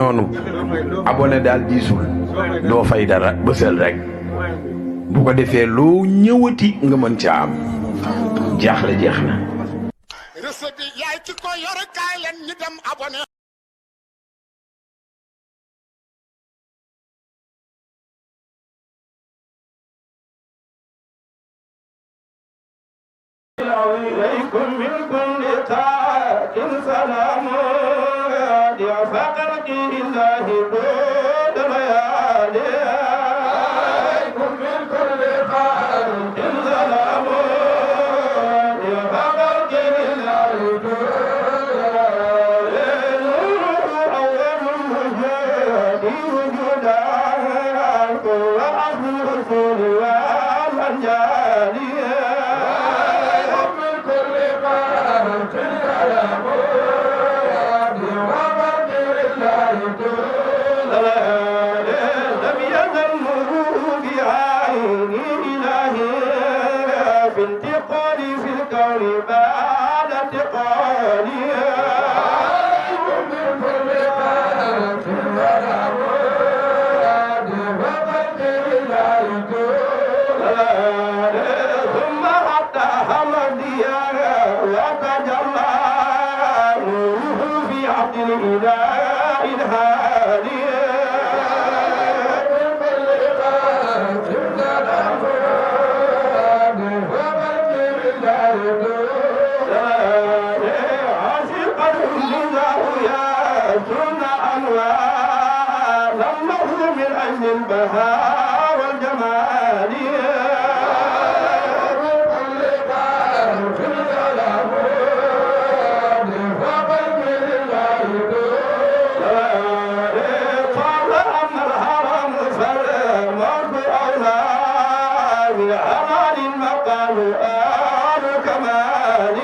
noonu abonné daal diisul doo fay dara bësal rek bu ko defee loo ñëwati nga mën ca am jaaxle jeex na. recette bi yaay ci ko yor kaay leen ñu dem abonné. إليكم من كل طاعة سلام يا فقر الله دود ليالي إليكم من كل طاعة سلام يا فقر الله دود ليالي أول الوجود وجودا وأصل الرسول والأنجالي البهاء والجمال قال أما الهرم فالموت أولى بالأمان المقال آل كمال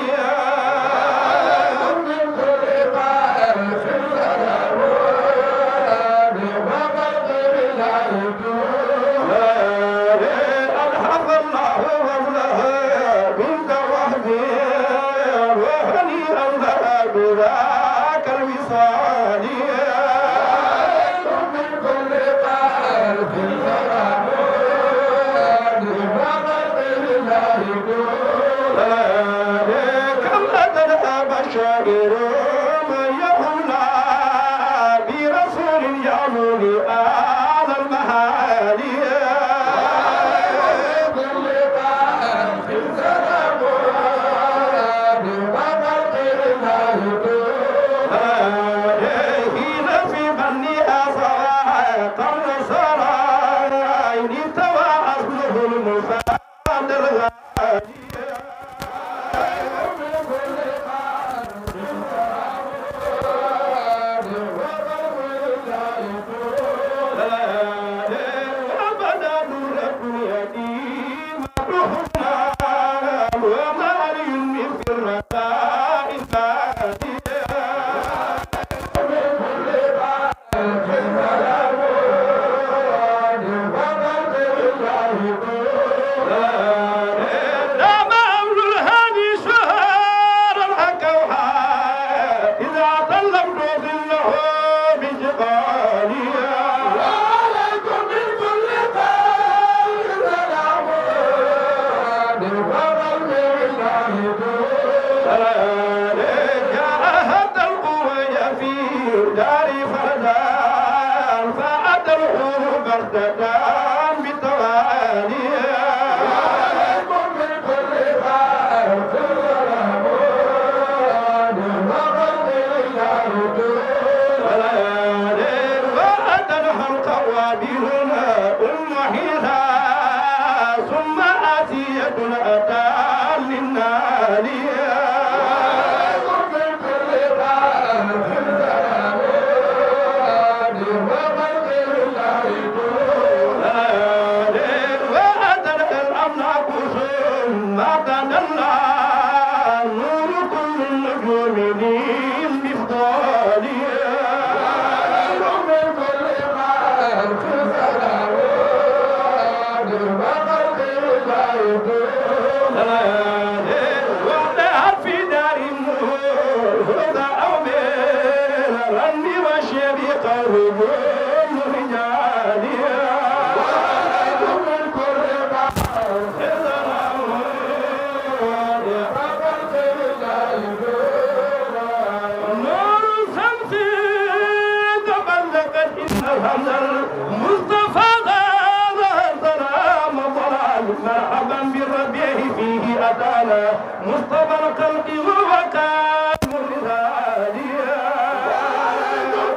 مرحبا بالربيع فيه أتانا مصطفى الخلق وكان مثاليا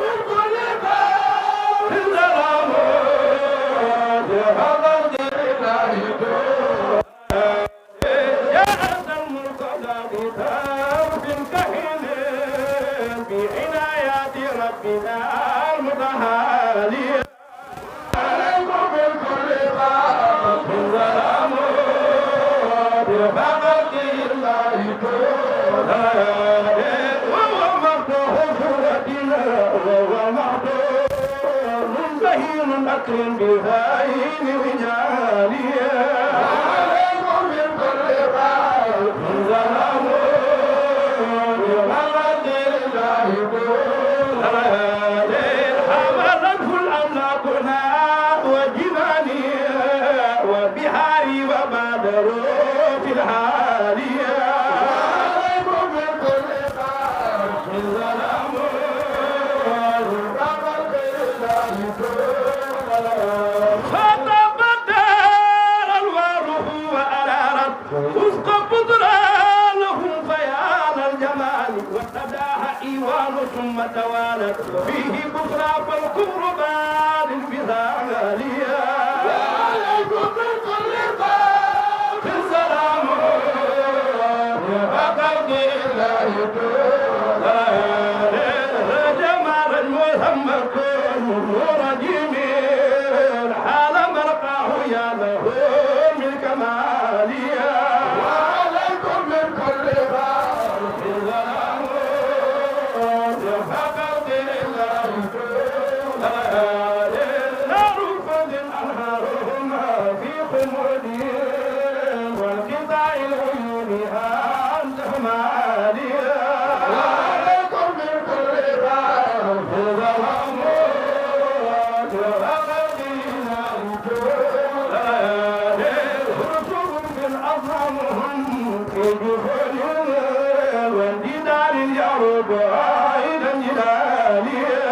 بالكل في الظلام هذا يا أنت المرتضى بثوب كحيل بعنايات ربنا المتعالية أكرم بهاين رجاليا عليكم من كل خير من ظلام بغلط الله حملته الأملاكنا وجباليا وبحاري وبدر في الحالية عليكم من كل خير من ظلام بغلط الله فتبدل الواره وأرارت وفق بطرانهم فيان الجمال وابتداها إيوان ثم توالت فيه بكرى فالكفر بعد البذالية وعليكم من كل خير في السلام وخلق الله جمال المحمد نور جميل حال مرقاه يا له من كماليا وعليكم من كل خير في الظلام فقد الله نار فضل أنهارهم في خمودهم والقطاع العيون أنت ماليا وعليكم من كل خير في الظلام وانددار اليعرب عيدا جلاليا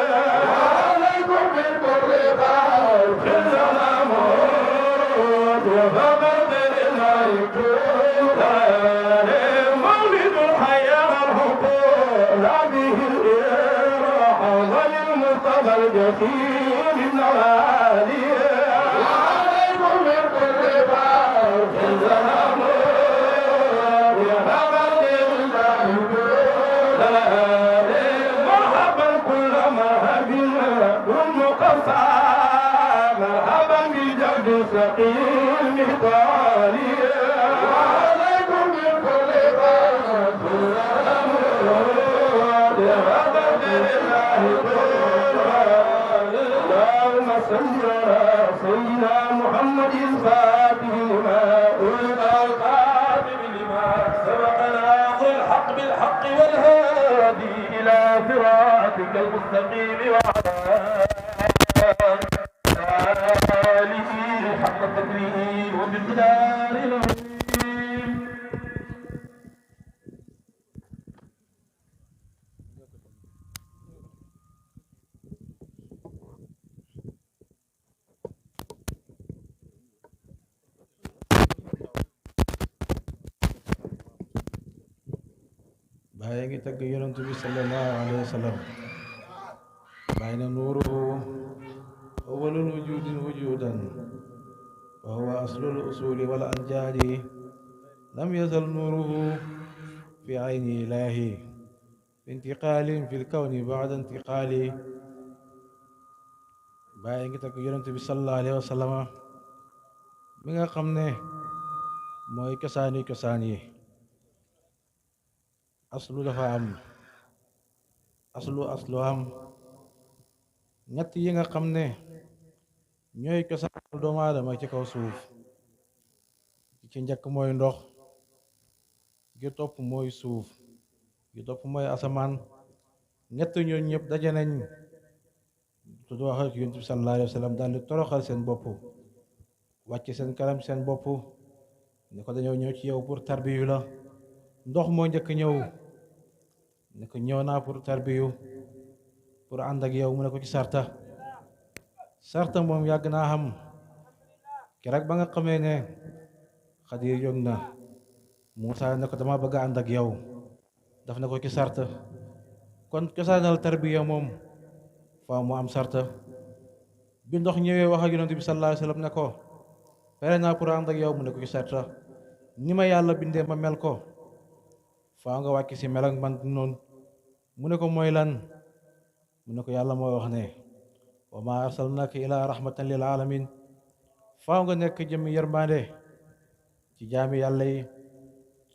وعليكم من كل خير في الظلام وفقد الله مولد الحياة الحقوق لا به الإراحة وللمصطفى الجسيم النواليا وعليكم من كل خير في الظلام مرحبا كل مرحب والمقفى مرحبا بالجود الثقيل مهطاليا وعليكم من كل خير في الظلام بفضل الله اللهم صل على سيدنا محمد الفاتح لما أولد الخاتم لما سبقنا الحق بالحق والهادي إلى صراطك المستقيم وعلى آله حق قدره وبمقدار العظيم. Baay ngi tagg yonent bi sallallahu alayhi wa sallam baay na nuuruhu awwalul wujudin wujudan wa huwa aslul usuli wal anjaadi lam yazal nuuruhu fi ayni ilaahi fi intiqaalin fi lkawni ba'da intiqaali. baay ngi tagg yonent bi sallallahu alayhi wa sallam mi nga xam ne mooy cosaani cosaan yi. aslu dafa am aslu am ñett yi nga xam ne ñooy cosaanu doomu aadama ci kaw suuf. ci njëkk mooy ndox, gi topp mooy suuf, gi topp mooy asamaan. ñett ñooñu ñëpp daje nañ tudd wax ak yonent bi sallallahu alayhi wa sallam daal di toroxal seen bopp wàcc seen kanam seen bopp ne ko dañoo ñëw ci yow pour tarbiyu la ndox moo njëkk ñëw ne ko ñëw naa pour tarbiyu pour ànd ak yow mu ne ko ci sarta moom yàgg naa xam keroog ba nga xamee ne Xadir jóg na Muusaa ne ko dama bëgg a ànd ak yow daf ne ko ci sarta kon cosaanal tarbiya moom faaw mu am sarta bi ndox ñëwee wax ak yonent bi sallallahu alayhi wa sallam ne ko pare naa pour ànd ak yow mu ne ko ci sarta ni ma yàlla bindee ma mel ko faaw nga wàcc si mel ak man noonu mu ne ko mooy lan mu ne ko yàlla moo wax ne wa ma arsalnaka ila rahmatan lil alamin faaw nga nekk jëmmi yërmande ci jaami yàlla yi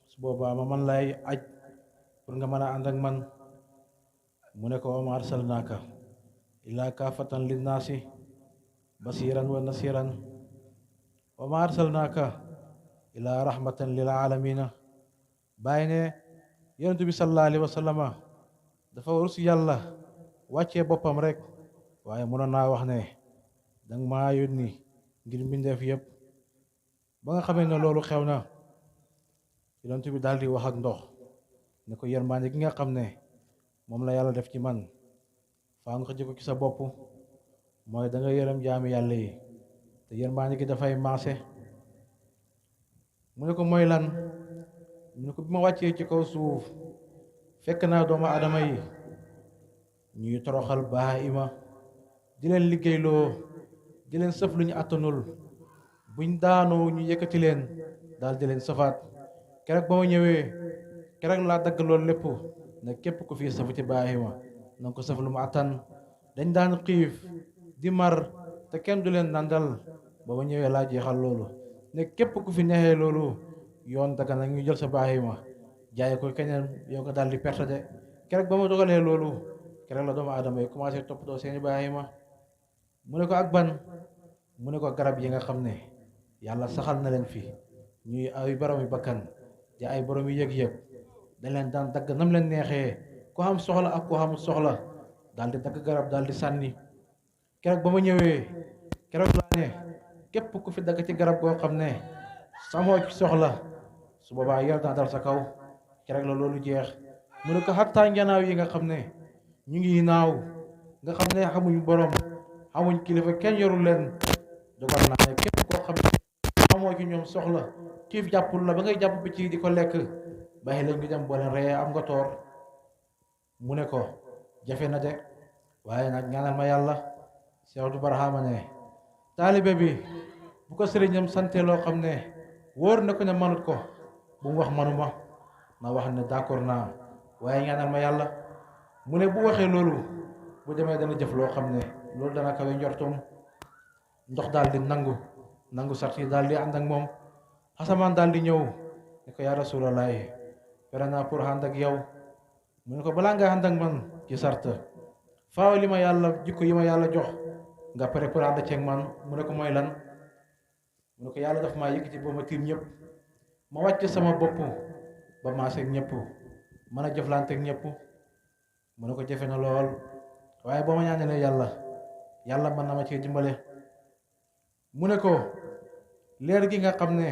su boobaa ma man lay aj pour nga mën a ànd ak man mu ne ko wa ma arsalnaka ila kaafatan linnaasi basiran wa nasiran wa ma arsalnaka ila rahmatan lil alamina bàyyi ne yonent bi sallallahu alayhi wa sallama dafa rus yàlla wàccee boppam rek waaye mënoon naa wax ne danga maa yónni ngir mbindeef yëpp ba nga xamee ne loolu xew na yonent bi daal di wax ak ndox ne ko yërmande gi nga xam ne moom la yàlla def ci man faa nga xëcc ko ci sa bopp mooy da nga yërëm jaami yàlla yi te yërmande gi dafay maase mu ne ko mooy lan mu ne ko bi ma wàccee ci kaw suuf fekk naa doomu adama yi ñuy toroxal baahima di leen liggéeyloo di leen sëf lu ñu àttanul buñ daanoo ñu yëkkati leen daal di leen sëfaat keroog ba ma ñëwee keroog laa dagg loolu lépp ne képp ku fii sëfu ci baahima na nga ko sëf lu mu àttan dañ daan xiif di mar te kenn du leen nandal ba ma ñëwee laa jeexal loolu ne képp ku fi neexee loolu yoon daga nag ñu jël sa baahima jaay ko keneen yow nga daal di perte de keroog ba ma dogalee loolu keroog la doomu aadama yi commencé toppatoo seeni baahima mu ne ko ak ban mu ne ko garab yi nga xam ne yàlla saxal na leen fi ñuy ay borom yu bakkan di ay borom yu yëg-yëg dañ leen daan dagg nam leen neexee ku xam soxla ak ku xam soxla daal di dagg garab daal di sànni keroog ba ma ñëwee keroog laa ne képp ku fi dagg ci garab goo xam ne samoo ci soxla su boobaa yar naa dal sa kaw keroog la loolu jeex mu ne ko xattaa njanaaw yi nga xam ne ñu ngi naaw nga xam ne xamuñ borom xamuñ kilifa kenn yorul leen dogal naa ne képp koo xam ne amoo ci ñoom soxla xiif jàppul la ba ngay jàpp bi ci di ko lekk bàyyi leen ñu dem boo leen reyee am nga toor mu ne ko jafe na de waaye nag ñaanal ma yàlla Cheikh du Barhama ne taalibe bi bu ko sëriñam sante loo xam ne wóor na ko ne manut ko bu mu wax manuma na wax ne d'accord naa waaye ñaanal ma yàlla mu ne bu waxee loolu bu demee dana jëf loo xam ne loolu dana kawe njortum ndox daal di nangu sart yi daal di ànd ak moom asamaan daal di ñëw ne ko yaa rasulallah pare naa pour ànd ak yow mu ne ko balaa nga ànd ak man ci sart faaw li ma yàlla jikko yi ma yàlla jox nga pare pour ànd ceeg man mu ne ko mooy lan mu ne ko yàlla daf maa yëkkati ba ma tiim ñëpp ma wàcc sama bopp ba maaseeg ñëpp mën a jëflanteeg ñëpp mu ne ko jafe na lool waaye boo ma ñaanalee yàlla mën na ma ci dimbale mu ne ko leer gi nga xam ne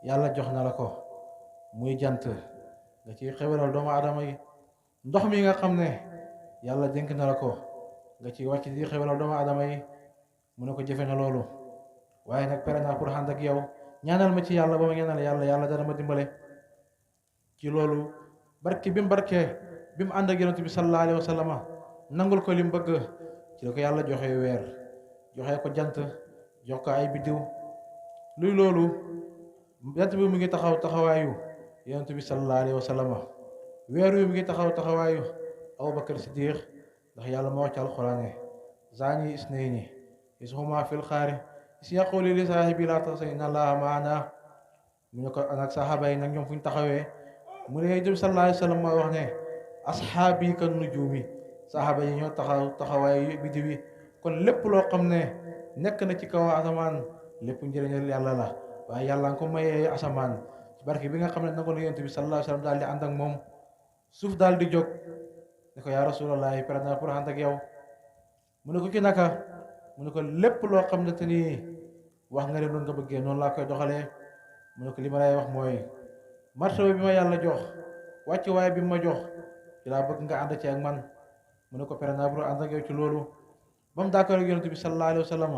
yàlla jox na la ko muy jant nga ci xewalal doomu aadama yi ndox mi nga xam ne yàlla dénk na la ko nga ci wàcc di xewalal doomu aadama yi mu ne ko jafe na loolu waaye nag pare naa pour ànd ak yow ñaanal ma ci yàlla ba ma ñaanal yàlla dana ma dimbale ci loolu barke bi mu ànd ak yonent bi sallallahu alayhi wa sallam nangul ko li mu bëgg ci la ko yàlla joxe weer joxe ko jant jox ko ay biddiw luy loolu jant bi mu ngi taxawaayu yonent bi sallallahu alayhi wa sallam weer wi mu ngi taxawaayu Abubakar Siddiq ndax yàlla moo wax ci alxuraan zaani isnayni is huma fil xaari is yaqulu li saahibi laa tahzan inna allaha maana mu ne ko nag saxaaba yi nag ñoom fu ñu taxawee mu ne yonent bi sallallahu alayhi wa sallam moo wax ne asxaabi kan nujuumi saxaaba yi ñoo taxawaayu biddiw yi kon lépp loo xam ne nekk na ci kaw asamaan lépp njëriñal yàlla la waaye yàlla nga ko mayee asamaan ci barke bi nga xam ne nangu na yonent bi sallallahu alayhi wa sallam daal di ànd ak moom suuf daal di jóg ne ko yaa rasulallah pare naa pour ànd ak yow mu ne ko ci naka mu ne ko lépp loo xam ne te ni wax nga ne noonu nga bëggee noonu laa koy doxalee mu ne ko li ma lay wax mooy martaba bi ma yàlla jox wàcc waaye bi ma jox ci laa bëgg nga ànd ci ak man mu ne ko pare naa pour ànd ak yow ci loolu ba mu d'accord ak yonent bi sallallahu alayhi wa sallam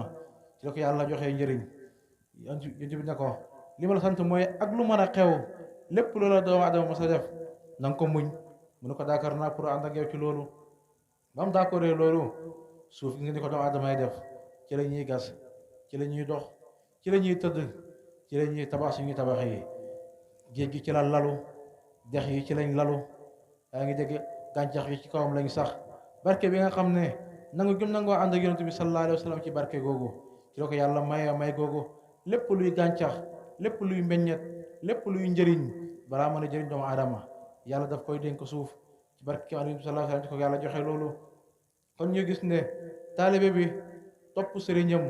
ci la ko yàlla joxee njëriñ yonent bi ne ko li ma la sant mooy ak lu mën a xew lépp loola doomu adama mos a def na nga ko muñ mu ne ko d'accord naa pour ànd ak yow ci loolu ba mu d'accordee loolu suuf gi nga ni ko doomu adama yi def ci la ñuy gas ci la ñuy dox ci la ñuy tëdd ci la ñuy tabax suñuy tabax yi géej gi ci la lalu dex yi ci lañ lalu yaa ngi dégg gàncax yi ci kawam lañ sax barke bi nga xam ne nangu gëm nangoo ànd ak yonent bi sallallahu alayhi wa sallam ci barke googu ci la ko yàlla may googu lépp luy gàncax lépp luy meññet lépp luy njëriñ balaa mën a jëriñ doomu aadama yàlla daf koy dénk suuf ci barke yonent bi sallallahu alayhi wa sallam ci ko yàlla joxe loolu kon ñu gis ne taalibe bi topp sëriñam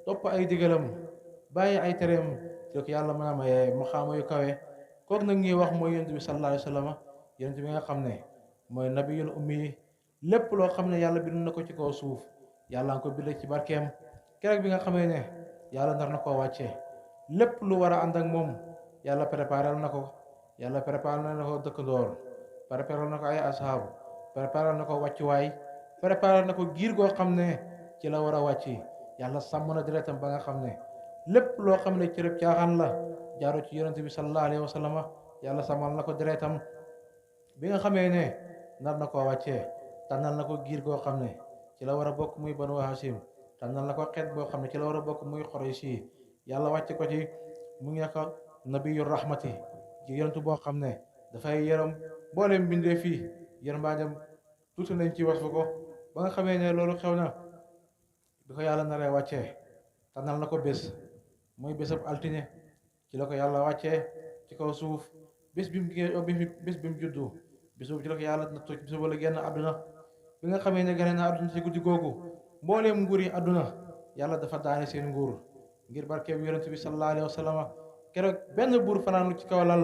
topp ay digalam bàyyi ay tereem ci la ko yàlla mën a maye maxaama yu kawe kooku nag ñuy wax mooy yonent bi sallallahu alayhi wa sallam yonent bi nga xam ne mooy nabiyul ummi lépp loo xam ne yàlla bind na ko ci kaw suuf yàlla nga ko bind ci barkeem keroog bi nga xamee ne yàlla nar na koo wàccee lépp lu war a ànd ak moom yàlla préparé na ko yàlla préparé na ko dëkkandoor préparé na ko ay ashaab préparé na ko wàccuwaay préparé na ko giir goo xam ne ci la war a wàcci yàlla sàmm na deretam ba nga xam ne lépp loo xam ne cërëb caaxaan la jaaru ci yonente bi sallallahu alayhi wa sallam yàlla sàmmal na ko deretam bi nga xamee ne nar na koo wàccee tànnal na ko giir goo xam ne ci la war a bokk muy banu Hashim tànnal na ko xeet boo xam ne ci la war a bokk muy Qurayshi yàlla wàcce ko ci mu ngi ko nabiyu rahmati ci yonentu boo xam ne dafay yërëm mboolem bindee fii yërmaandem tuuti nañ ci wasfu ko ba nga xamee ne loolu xew na bi ko yàlla naree wàccee tànnal na ko bés muy bésab altine ci la ko yàlla wàccee ci kaw suuf bés bi mu juddu bés boobu ci la ko yàlla na bés boobu la génn àdduna bi nga xamee ne gane na àdduna ci guddi googu mbooleem nguur yi àdduna yàlla dafa daane seen nguur ngir barkeeb yonent bi sallallahu alayhi wa sallam keroog benn buur fanaanu ci kaw lal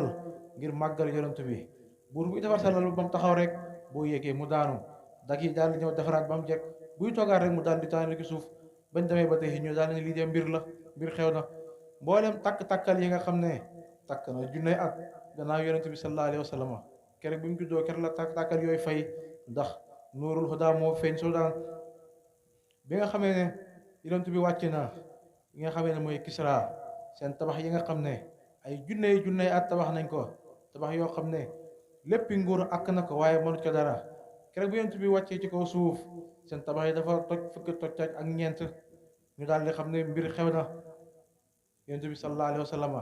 ngir màggal yonent bi buur buy defar sa lal ba mu taxaw rek boo yéegee mu daanu dak yi daal di ñëw defaraat ba mu jekk buy toogaat rek mu daal di taanu ci suuf bañ demee ba tey ñu daal ne lii de mbir xew na mbooleem takk-takkal yi nga xam ne takk na junney at gannaaw yonent bi sallallahu alayhi wa sallam keroog bi mu juddoo keroog la takk-takkal yooyu fay ndax nuurul hudaa moo feeñ Sudaan bi nga xamee ne yonent bi wàcc na yi nga xamee ne mooy Kisra seen tabax yi nga xam ne ay junney at tabax nañ ko tabax yoo xam ne lépp nguur ak na ko waaye mënut ko dara keroog bi yonent bi wàccee ci kaw suuf seen tabax yi dafa toj fukki toj ak ñeent ñu daal di xam ne mbir xew na yonent bi sallallahu alayhi wa sallam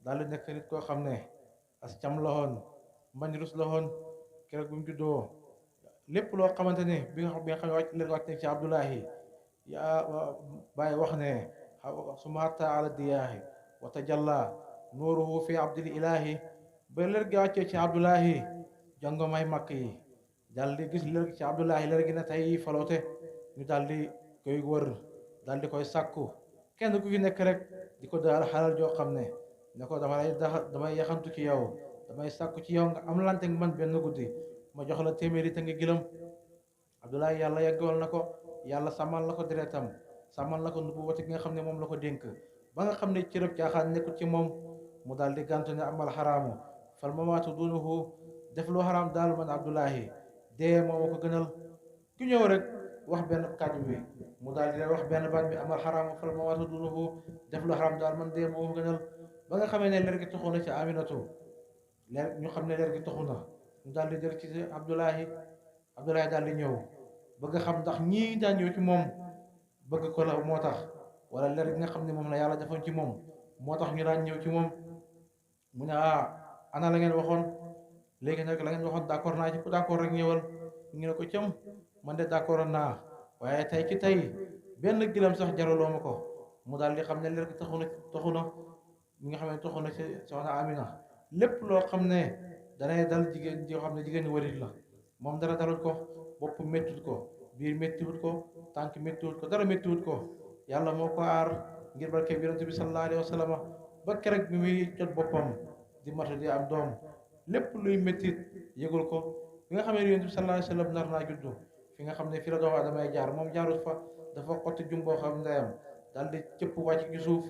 daal di nekk nit koo xam ne as cam la woon mbañ rus la woon keroog bi mu juddoo lépp loo xamante ne bi nga xam ne wàcc na ci Abdullahi yaa bàyyi wax ne summa hatta ala diyaahi wa tajalla nuuruhu fi abdil ilahi ba leer gi wàccee ci Abdullahi jongo may makk yi daal di gis leer gi ci Abdullahi leer gi ne tey faloote ñu daal di koy wër daal di koy sàkku kenn ku fi nekk rek di ko daal xalal joo xam ne ne ko damay yaxantu ci yow damay sàkku ci yow nga am lante man benn guddi ma jox la téeméeri te nga gilam Abdullahi yàlla yeggool na ko yàlla sàmmal na ko deretam sàmmal na ko nubbu wati gi nga xam ne moom la ko dénk ba nga xam ne cërëb caaxaan nekkul ci moom mu daal di gàntu ne amal xaraamu fal mamaatu dunuhu def lu xaraam daal man Abdullahi dee moo ma ko gënal ku ñëw rek wax benn kàddu bi mu daal di wax benn baat bi amal xaraamu fal mamaatu dunuhu def lu xaraam daal man dee moo ma ko gënal ba nga xamee ne leer gi toxu na ci Aminatu leer ñu xam ne leer gi toxu na ñu daal di jël ci Abdullahi daal di ñëw bëgg xam ndax ñii daan ñëw ci moom bëgg ko la moo tax wala leer gi nga xam ne moom la yàlla defoon ci moom moo tax ñu daan ñëw ci moom mu ne ana la ngeen waxoon léegi nag la ngeen waxoon d'accord naa ci ku d'accord rek ñëwal ñu ne ko cëm man de d'accord naa waaye tey ci tey benn gilam sax jaraloo ma ko mu daal di xam ne leer gi taxu na mi nga xam ne taxu na ci soxna Amina lépp loo xam ne danay dal jigéen joo xam ne jigéen ñi warit la moom dara dalut ko bopp méttiwut ko biir méttiwut ko tànk méttiwut ko dara méttiwut ko yàlla moo ko aar ngir barke bi yonent bi sallallahu alayhi wa sallam ba keroog bi muy jot boppam di mata di am doom lépp luy méttit yëgul ko bi nga xam ne yonent bi sallallahu alayhi wa sallam nar naa juddu fi nga xam ne fi la doomu aadama jaar moom jaarut fa dafa xotti jum boo xam ndeyam daal di cëpp wàcc ci suuf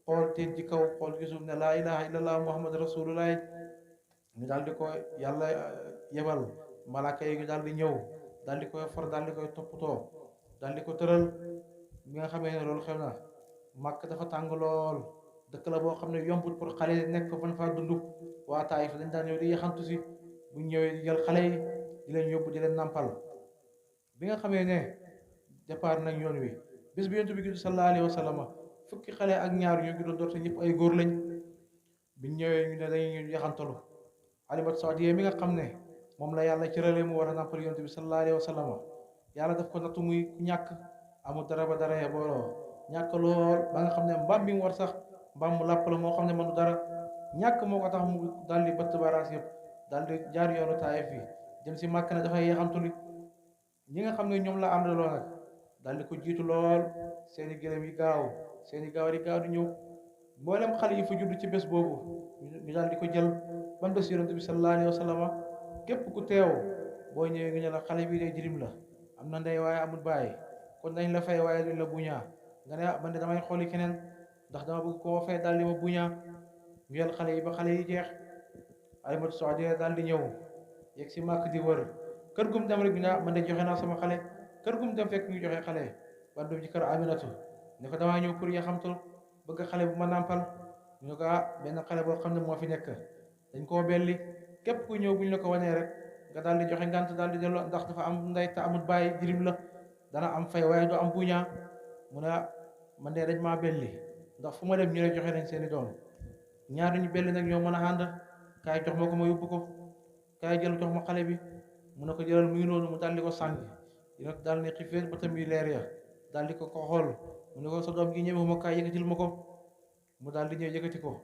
xool teen ci kaw xool ci suuf ne laa ilaha illallah muhammad rasulullah ñu daal di ko yàlla yebal malaaka yi ñu daal di ñëw daal di koy far daal di koy toppatoo daal di ko tëral bi nga xamee ne loolu xew na màkk dafa tàng lool dëkk la boo xam ne yombut pour xale nekk fan faa dund waa Taayif dañ daan ñëw di yaxantu si bu ñëwee di jël xale yi di leen yóbbu di leen nàmpal bi nga xamee ne départ nañ yoon wi bés bi yonent bi judd sallallahu alayhi wa sallam fukki xale ak ñaar ñu ngi doon doorte ñëpp ay góor lañ biñ ñëwee ñu ne dañuy yaxantalu Halimatu Saadiya mi nga xam ne moom la yàlla cërale mu war a nàmpal yonent bi sallallahu alayhi wa sallam yàlla daf ko nattu muy ñàkk amul dara ba dara ya booloo ñàkk lool ba nga xam ne mbaam bi mu war sax mbaam mu làpp la moo xam ne mënu dara ñàkk moo ko tax mu daal di bëtt baraas yëpp daal di jaar yoonu Taayif yi jëm si màkk ne dafay yaxantuli ñi nga xam ne ñoom la àndaloo nag daal di ko jiitu lool seeni gëlëm yi gaaw seeni gaawar yi gaaw di ñëw mboolem xale yi fa judd ci bés boobu ñu daal di ko jël ban bés yonent bi sallallahu alayhi wa sallam képp ku teew boo ñëwee ngi ne la xale bii day jirim la am na ndey waaye amul bàyyi kon dañ la fay waaye duñ la buñaa nga ne man de damay xooli keneen ndax dama bëgg koo fay daal di ma buñaa ñu yel xale yi ba xale yi jeex Halimatu Saadiya daal di ñëw yegg si màkk di wër kër gum dem rek bi naa man de joxe naa sama xale kër gum dem fekk ñu joxe xale ban dem ci kër Aminatu ne ko damaa ñëw pour ya xamtul bëgg xale bu ma nàmpal ñu ne ko benn xale boo xam ne moo fi nekk dañ koo belli képp ku ñëw bu ñu la ko wanee rek nga daal di joxe ngant daal di delloo ndax dafa am ndey te amul bàyyi jirim la dana am fay waaye du am buñaa mu ne man de dañ maa belli ndax fu ma dem ñu ne joxe nañ seeni doom ñaar ñu belli nag ñoo mën a ànd kaay jox ma ko ma yóbbu ko kaay jël jox ma xale bi mu ne ko jëlal mu ngi noonu mu daal di ko sàng dina daal ne xifeet ba tam yi leer ya daal di ko xool mu ne ko sa doom gi ñëwee ma kaay yëkkatil ma ko mu daal di ñëw yëkkati ko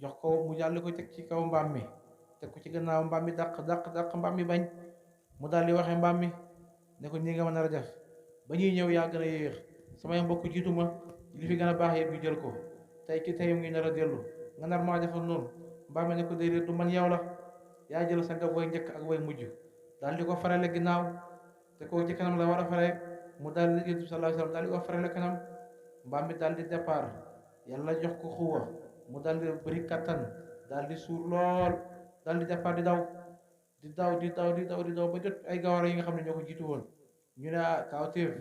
jox ko mu daal di ko teg ci kaw mbaam mi teg ko ci gannaaw mbaam mi dàq mbaam mi bañ mu daal di waxee mbaam mi ne ko nii nga mën a def ba ñuy ñëw yaa gën a yéex samay mbokk jiitu ma li fi gën a baax yëpp ñu jël ko tey ki tey ngi nar a dellu nga nar maa defal noonu mbaam mi ne ko déedéet du man yow la yaa jël sa nga way njëkk ak way mujj daal di ko farale ginnaaw te ko ci kanam la war a fare mu daal di Yonent bi sallallahu alayhi wa sallam daal di ko farale kanam mbaam mi daal di départ yàlla jox ko xuwa mu daal di bëri kattan daal di suur lool daal di départ di daw ba jot ay gawar yi nga xam ne ñoo ko jiitu woon ñu ne kawteef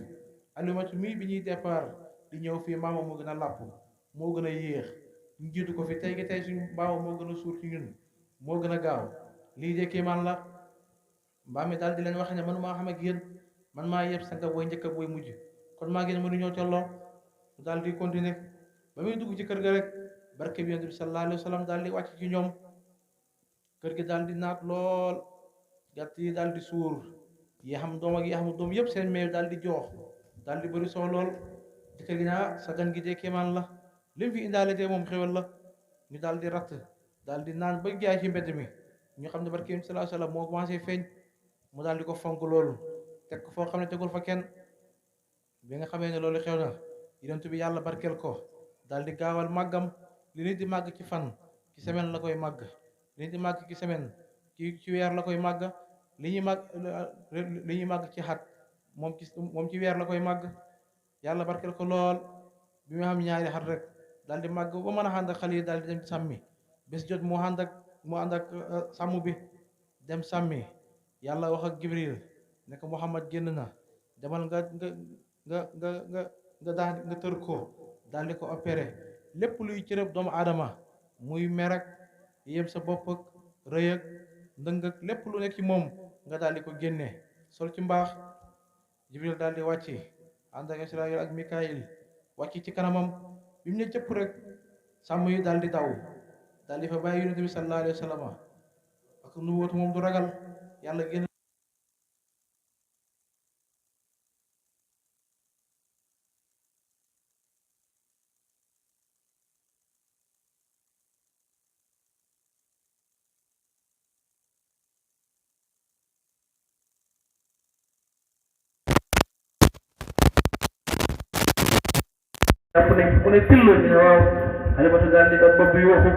Halimatu mii bi ñuy départ di ñëw fii maama moo gën a làpp moo gën a yéex ñu jiitu ko fi tey gi tey suñu maama moo gën a suur ci ñun moo gën a gaaw lii de kéemaan la mbaam mi daal di leen wax ne man maa xam ak yéen man maa yeb sanga booy njëkk ak booy mujj kon maa ngeen mënu ñoo tolloo daal di continuer ba muy dugg ci kër ga rek barke bi Yonent bi sallallahu alayhi wa sallam daal di wàcc ci ñoom kër gi daal di naat lool gàtt yi daal di suur yi xam doom ak yi xam doom yëpp seen meew daal di joox daal di bëri soo lool di kër gi naa sa gan gi dee kéemaan la lim fi indaale dee moom xewal la ñu daal di ratt daal di naan ba jaay ci mbedd mi ñu xam ne barke bi sallallahu alayhi wa sallam moo commencé feeñ mu daal di ko fonk loolu teg ko foo xam ne tegul fa kenn bi nga xamee ne loolu xew na Yonent bi yàlla barkeel ko daal di gaawal màggam li nit di màgg ci fan ci semaine la koy màgg li nit di màgg ci semaine ci weer la koy màgg li ñuy màgg ci xat moom ci weer la koy màgg yàlla barkeel ko lool bi mu xam ñaari xat rek daal di màgg ba mën a ànd ak xale yi daal di dem sàmmi bés jot mu ànd ak sàmm bi dem sàmmi yàlla wax ak Jibril ne ko Muhammad génn na demal nga tër ko daal di ko opéré lépp luy cërëb doomu aadama muy mer ak yem sa bopp ak rëy ak ndëng ak lépp lu nekk ci moom nga daal di ko génne sol ci mbaax Jibril daal di wàcc ànd ak Israël ak Mikaayil wàcc ci kanamam bi mu ne cëpp rek sàmm yi daal di daw daal di fa bàyyi Yonent bi sallallahu alayhi wa sallam ak nu wóotu moom du ragal yàlla génn mu ne tillu ñu ne waaw Halimatu daal di def bopp bi waxu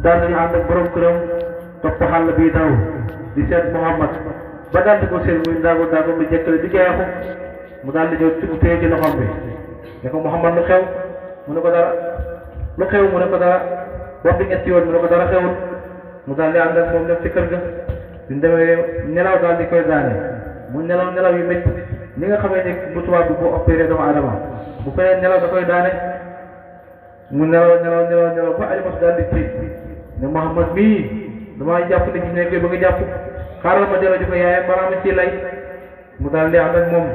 daal di ànd ak borom këram topp xàll bi daw di seet Muhammad ba daal di ko seen muy ndaago mu jekkale di jeexu mu daal di ñëw ci téye ci loxoom bi ne ko Muhammad lu xew mu ne ko dara lu xew mu ne ko dara wax bi ñetti yoon mu ne ko dara xewul mu daal di ànd ak moom dem ci kër ga bi mu demee nelaw daal di koy daane mu nelaw yu métti ni nga xamee ne bu tubaab bi boo opéré doomu aadama bu koy nelaw da koy daane mu nelaw ba Alimatu daal di tiit ne Muhammad mii damaa jàpp ne ci nekk ba nga jàpp xaaral ma delloo ji ko yaayam balaa ma ciy lay mu daal di ànd ak moom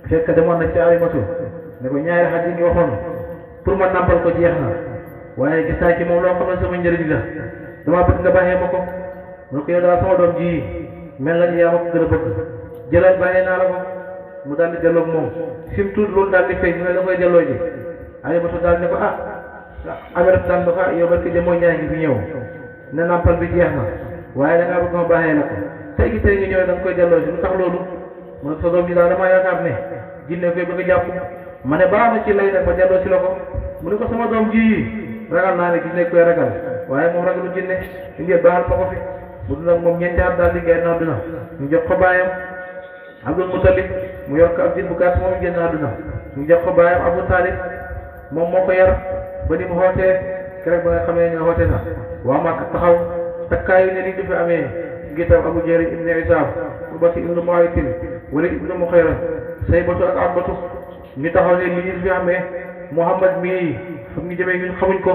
fekk demoon na ci Alimatu ne ko ñaari xaj yi ngi waxoon pour ma nàmpal ko jeex na waaye gis naa ci moom loo xam ne sama njëriñ la damaa bëgg nga bàyyee ma ko mu ne ko yow daal sama doom ji mel na ni yaa ma ko gën a bëgg jëlal bàyyee naa la ko mu daal di delloo ak moom surtout loolu daal di fay ñu ne da koy delloo ji Alimatu daal ne ko Amiratu daal ne ko yow barki demoo ñaay ngi fi ñëw ne nàmpal bi jeex na waaye da ngaa bëgg ma bàyyee la ko tey gi tey nga ñëw da nga koy delloo si lu tax loolu mu ne ko sa doom ji daal damaa yaakaar ne jinne koy bëgg a jàpp ma ne balaa ma ci lay nag ma delloo si la ko mu ne ko sama doom ji ragal naa ne jinne koy ragal waaye moom ragalu jinne ñu ngi baal ko fi mu dund ak moom ñeenti at daal di génn àdduna ñu jox ko baayam Abdul Mutalib mu yor ko ab jit bu gàtt moom génn àdduna ñu jox ko baayam Abu Talib moom moo ko yar ba ni mu xootee keroog ba nga xamee ne xoote na waa Makka taxaw takkaayu ne li du fi amee ngi tam Abu Jahl ibn Isaaf Ubati ibn Muaytin Walid ibn Mughira Saybatu ak Atbatu ñu taxaw ne li ñu fi amee Muhammad mii fu ñu jëmee ñun xamuñ ko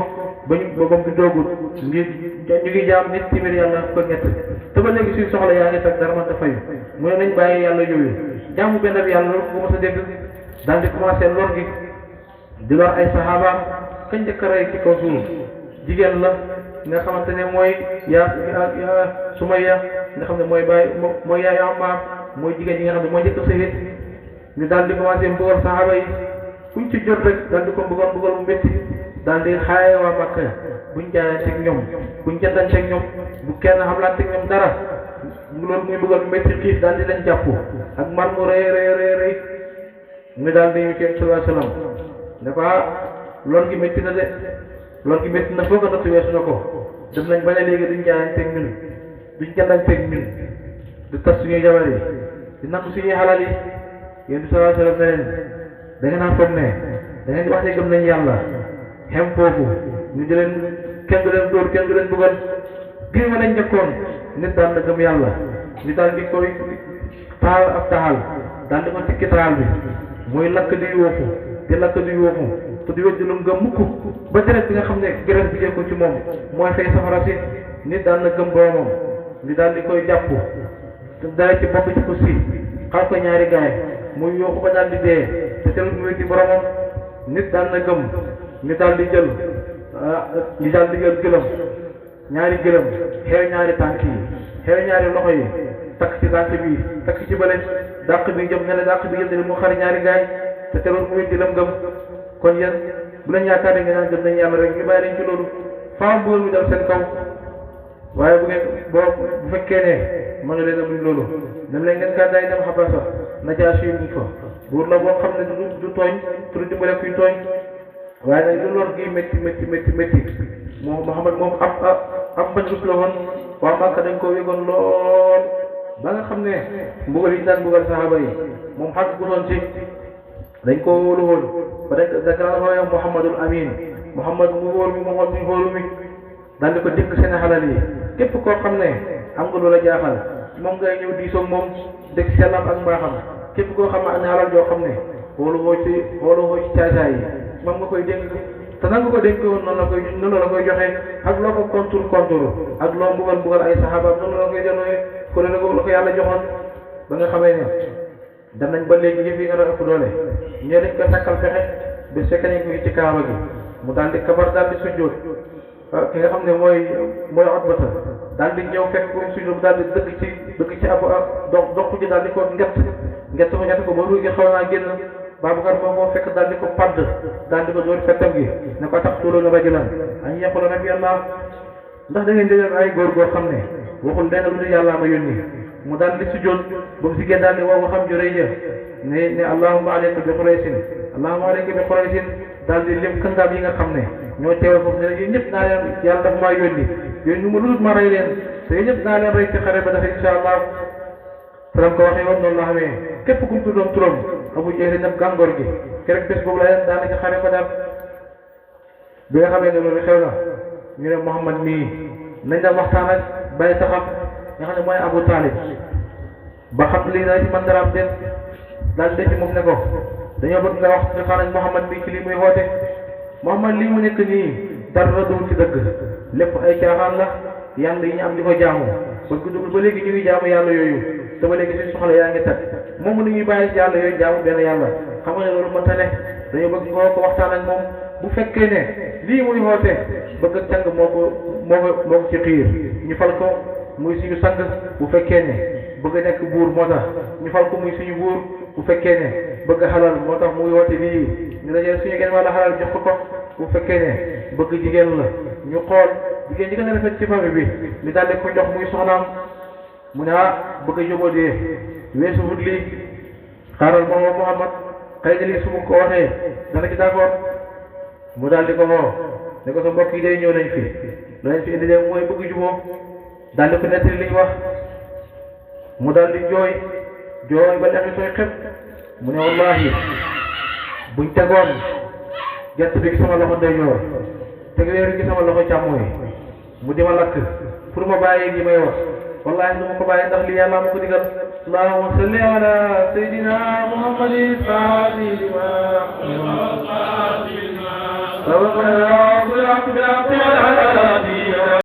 ba ñu ba mu doogul ñu ngi jaam nit timir yàlla ko ñett te ba léegi suñu soxla yaa ngi tag dara mënta fayu mu ne nañ bàyyi yàlla yooyu jaamu benn bi yàlla loolu ko mos a dégg daal di commencé lor gi di lor ay saxaabaam kañ njëkk a rey ci kaw suuf jigéen la nga xamante ne mooy yaa Sumayya nga xam ne mooy bàyyi mooy yaay Ammaar mooy jigéen ñi nga xam ne mooy njëkk a sëyit ñu daal di commencé mbugal saxaaba yi kuñ ci jot rek daal di ko mbugal mu métti daal di xaaye waa Makka buñ jaayanteeg ñoom buñ jëndanteeg ñoom bu kenn xamlanteeg ñoom dara loolu muy mbugal mu métti xiif daal di leen jàpp ak mar mu rëy ñu daal di ñu ci sallallahu alayhi wasallam ne ko lor gi métti na de lor gi métti na foo ko natt weesu na ko dem nañ ba ne léegi duñ jaayanteeg ñun duñ jëndanteeg ñun di tas suñuy jabar yi di nangu suñuy xalal yi yéen bi sallallahu alayhi wasallam ne leen da ngeen a foog ne da ngeen wax ne gëm nañ yàlla xem foofu ñu di leen kenn du leen dóor kenn du leen bëggal bii ma lañ njëkkoon nit daal na gëm yàlla ñu daal di koy taal ak taxal daal di ko tikki taal bi muy lakk di yoofu di lakk di yoofu te di wér di lu ngëm mukk ba deret bi nga xam ne gërëm bi jël ko ci moom mooy fay safara si nit daal na gëm boromam ñu daal di koy jàpp dara ci bopp ci ko si xal ko ñaari gaay muy yooxu ba daal di dee te teewul mu wér di boromam nit daal na gëm ñu daal di jël gëlëm ñaari gëlëm xeew ñaari tànk yi xeew ñaari loxo yi takk ci tànk bi takk ci bële dàq bi jëm ne la dàq bi jëm ne mu xar ñaari gaay te teewul mu wér di lam gëm kon yéen bu leen yaakaar ne ngeen naan gëm nañ yàlla rek ñu bàyyi leen ci loolu faaw mbugal mi dal seen kaw waaye bu ngeen bu fekkee ne ma nga leen a muñ loolu dem leen ngeen gàddaay dem Xabasa Najaasi yi fa buur la boo xam ne du tooñ pour dimbale kuy tooñ waaye nag lu lor gi métti moom Muhammad moom ab bañ rus la woon waa Makka dañ ko wégoon lool ba nga xam ne mbugal yi daan mbugal saxaaba yi moom xàgg bu doon ci dañ ko wóolu woon ba dañ daan xoolee Muhammadul Amin Muhammad mu wóor mi Muhammad mu wóoru mi daal di ko dénk seen xalal yi képp koo xam ne am nga loola jaaxal moom ngay ñëw diisoog moom dëkk sellam ak mbaaxam képp koo xam ne am na xalal joo xam ne wóolu woo ci caacaay yi moom nga koy dénk te nan nga ko dénk woon noonu la koy joxe ak loo ko contour ak loo mbugal ay saxaabaam noonu la koy jëloon ko la ko yàlla joxoon ba nga xamee ne dem nañ ba léegi yëf yi nga ëpp doole ñoo dañ ko takkal pexe ba fekk nañ ko ci kaaba gi mu daal di kabar daal di sujjóot ki nga xam ne mooy Utbata daal di ñëw fekk ko sujjóot daal di dëgg ci abu dox ji daal di ko ngett ko ba ruugi xaw naa génn Babacar moo fekk daal di ko padd daal di ko dóor fettam gi ne ko tax tuuloon rajulan an yaqula rabbi Allah ndax da ngeen di ay góor goo xam ne waxul lenn lu dul yàlla ma yónni mu daal di sujjóot ba mu si génn daal di woo xam ju rëy ja ne allahumma alayka bi Quraysin daal di lim kangaam yi nga xam ne ñoo teewal foofu ne yéen ñëpp naa leen yàlla dafa maa yónni yéen ñu ma lu ma rey leen te yéen ñëpp naa leen rey ci xare ba dafa insha allah ko waxee woon noonu la xamee képp ku mu tuddoon turam Abu Jahl nag gàngoor gi keroog bés boobu la leen daanaka xare Badar bi nga xamee ne loolu xew na ñu ne Muhammad mii nañ la waxtaan ak bàyyi taxam nga xam ne mooy Abu Talib ba xam lii na ci man dara am den daal denc moom ne ko dañoo bëgg nga wax nga xam ne Muhammad mii ci lii muy woote Muhammad lii mu nekk nii dara dul ci dëgg lépp ay caaxaan la yàlla yi ñu am di ko jaamu ba dugg ba léegi ñu ngi jaamu yàlla yooyu te ba léegi suñu soxla yaa ngi tag moom ni ñuy bàyyi yàlla yooyu jaamu benn yàlla xam nga ne loolu mënta ne dañoo bëgg nga ko waxtaan ak moom bu fekkee ne lii muy woote bëgg càng moo ko ci xiir ñu fal ko muy suñu sang bu fekkee ne bëgg nekk buur moo tax ñu fal ko muy suñu buur bu fekkee ne bëgg xalal moo tax muy woote lii ñu dajee suñu genn wala xalal jox ko bu fekkee ne bëgg jigéen la ñu xool jigéen ñi gën a rafet ci famille bi ñu daal di ko jox muy soxnaam mu ne bëgg a jógoo dee weesu wut lii xaaral moom Muhammad xëy na lii su ma ko waxee dana ci d'accord mu daal di ko woo ne ko sa mbokk yi day ñëw nañ fi danañ fi indi leen mooy bëgg juboo daal di ko nettali li ñu wax mu daal di jooy ba lex sooy xeb mu ne wallahi buñ tegoon jant bi gi sama loxo ndeyjoor teg weer gi sama loxo càmmooy mu di ma lakk pour ma bàyyi li may wax wallahi du ma ko bàyyi ndax li yàlla ma ko digal allahumma salli ala sayyidina muhammadin